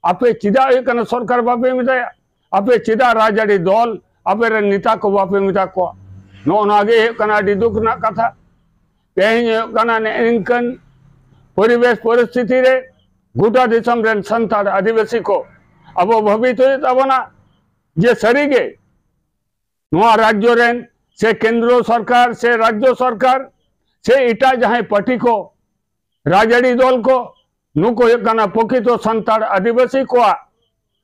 ᱟᱯᱮ ᱪᱮᱫᱟᱜ ᱦᱩᱭᱩᱜ ᱠᱟᱱᱟ ᱥᱚᱨᱠᱟᱨ ᱵᱟᱯᱮ ᱢᱮᱛᱟᱭᱟ? ᱟᱯᱮ ᱪᱮᱫᱟᱜ ᱨᱟᱡᱽᱟᱹᱨᱤ ᱫᱚᱞ, ᱟᱯᱮ ᱨᱮᱱ ᱱᱮᱛᱟ ᱠᱚ ᱵᱟᱯᱮ ᱢᱮᱛᱟ ᱠᱚᱣᱟ? ᱱᱚᱜᱼᱚ ᱱᱚᱣᱟ ᱜᱮ ᱦᱩᱭᱩᱜ ᱠᱟᱱᱟ ᱟᱹᱰᱤ ᱫᱩᱠ ᱨᱮᱱᱟᱜ ᱠᱟᱛᱷᱟ᱾ ᱛᱮᱦᱮᱧ ᱦᱩᱭᱩᱜ ᱠᱟᱱᱟ ᱱᱮᱜᱼᱮ ᱱᱤᱝᱠᱟᱹᱱ ᱯᱚᱨᱤᱵᱮᱥ ᱯᱚᱨᱤᱥᱛᱷᱤᱛᱤ ᱨᱮ ᱜᱚᱴᱟ ᱫᱤᱥᱚᱢ ᱨᱮᱱ ᱥᱟᱱᱛᱟᱲ ᱟᱹᱫᱤᱵᱟᱹᱥᱤ ᱠᱚ ᱟᱵᱚ ᱵᱷᱟᱹᱵᱤᱛ ᱦᱩᱭᱩᱜ ᱛᱟᱵᱚᱱᱟ ᱡᱮ ᱥᱟᱹᱨᱤᱜᱮ ᱱᱚᱣᱟ ᱨᱟᱡᱽᱡᱚ ᱨᱮᱱ ᱥᱮ ᱠᱮᱱᱫᱨᱚ ᱥᱚᱨᱠᱟᱨ ᱥᱮ ᱨᱟᱡᱽᱡᱚ ᱥᱚᱨᱠᱟᱨ ᱥᱮ ᱮᱴᱟᱜ ᱡᱟᱦᱟᱸᱭ ᱯᱟᱨᱴᱤ ᱠᱚ, ᱨᱟᱡᱽᱟᱹᱨᱤ ᱫᱚᱞ ᱠᱚ, ᱱᱩᱠᱩ ᱦᱩᱭᱩᱜ ᱠᱟᱱᱟ ᱯᱨᱚᱠᱤᱛᱚ ᱥᱟᱱᱛᱟᱲ ᱟᱹᱫᱤᱵᱟᱹᱥᱤ ᱠᱚᱣᱟᱜ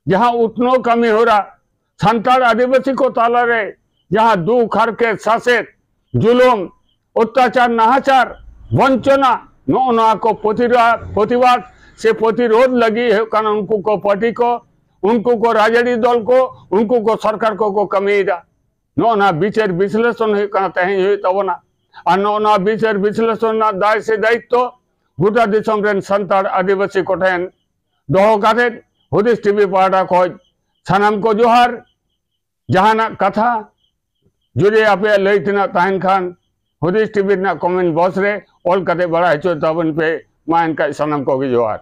ᱡᱟᱦᱟᱸ ᱩᱛᱱᱟᱹᱣ ᱠᱟᱹᱢᱤ ᱦᱚᱨᱟ, ᱥᱟᱱᱛᱟᱲ ᱟᱹᱫᱤᱵᱟᱹᱥᱤ ᱠᱚ ᱛᱟᱞᱟᱨᱮ ᱡᱟᱦᱟᱸ ᱫᱩᱠ ᱦᱟᱨᱠᱮᱛ ᱥᱟᱥᱮᱛ, ᱡᱩᱞᱩᱢ, ᱚᱛᱛᱟᱪᱟᱨ, ᱱᱟᱦᱟᱪᱟᱨ, ᱵᱚᱧᱪᱚᱱᱟ, ᱱᱚᱜᱼᱚ ᱱᱚᱣᱟ ᱠᱚ ᱯᱨᱚᱛᱤᱨᱟ-, ᱯᱨᱚᱛᱤᱵᱟᱫ ᱥᱮ ᱯᱨᱚᱛᱤᱨᱳᱫᱷ ᱞᱟᱹᱜᱤᱫ ᱦᱩᱭᱩᱜ ᱠᱟᱱᱟ ᱩᱱᱠᱩ ᱠᱚ ᱯᱟᱨᱴᱤ ᱠᱚ, ᱩᱱᱠᱩ ᱠᱚ ᱨᱟᱡᱽᱟᱹᱨᱤ ᱫᱚᱞ ᱠᱚ, ᱩᱱᱠᱩ ᱠᱚ ᱥᱚᱨᱠᱟᱨ ᱠᱚᱠᱚ ᱠᱟᱹᱢᱤᱭᱮᱫᱟ᱾ ᱱᱚᱜᱼᱚ ᱱᱟ ᱵᱤᱪᱟᱹᱨ ᱵᱤᱥᱞᱮᱥᱚᱱ ᱦᱩᱭᱩᱜ ᱠᱟᱱᱟ, ᱛᱮᱦᱮᱧ ᱦᱩᱭᱩᱜ ᱛᱟᱵᱚᱱᱟ᱾ ᱟᱨ ᱱᱚᱜᱼᱚ ᱱᱟ ᱵᱤᱪᱟᱹᱨ ᱵᱤᱥᱞᱮᱥᱚᱱ ᱨᱮᱱᱟᱜ ᱫᱟᱭ ᱥᱮ ᱫᱟᱭᱤᱛᱛᱚ ᱜᱚᱴᱟ ᱫᱤᱥᱚᱢ ᱨᱮᱱ ᱥᱟᱱᱛᱟᱲ ᱟᱹᱫᱤᱵᱟᱹᱥᱤ ᱠᱚᱴᱷᱮᱱ ᱫᱚᱦᱚ ᱠᱟᱛᱮ, ᱦᱩᱫᱤᱥ ᱴᱤᱵᱷᱤ ᱯᱟᱦᱴᱟ ᱠᱷᱚᱱ ᱥᱟᱱᱟᱢ ᱠᱚ ᱡᱚᱦᱟᱨ᱾ ᱡᱟᱦᱟᱱᱟᱜ ᱠᱟᱛᱷᱟ ᱡᱩᱫᱤ ᱟᱯᱮᱭᱟᱜ ᱞᱟᱹᱭ ᱛᱮᱱᱟᱜ ᱛᱟᱦᱮᱱ ᱠᱷᱟᱱ, ᱦᱩᱫᱤᱥ ᱴᱤᱵᱷᱤ ᱨᱮᱱᱟᱜ ᱠᱚᱢᱮᱱᱴ ᱵᱚᱠᱥ ᱨᱮ ᱚᱞ ᱠᱟᱛᱮ ᱵᱟᱲᱟᱭ ᱦᱚᱪᱚᱭ ᱛᱟᱵᱚᱱ ᱯᱮ᱾ ᱢᱟ ᱮᱱᱠᱷᱟᱡ ᱥᱟᱱᱟᱢ ᱠᱚᱜᱮ ᱡᱚᱦᱟᱨ᱾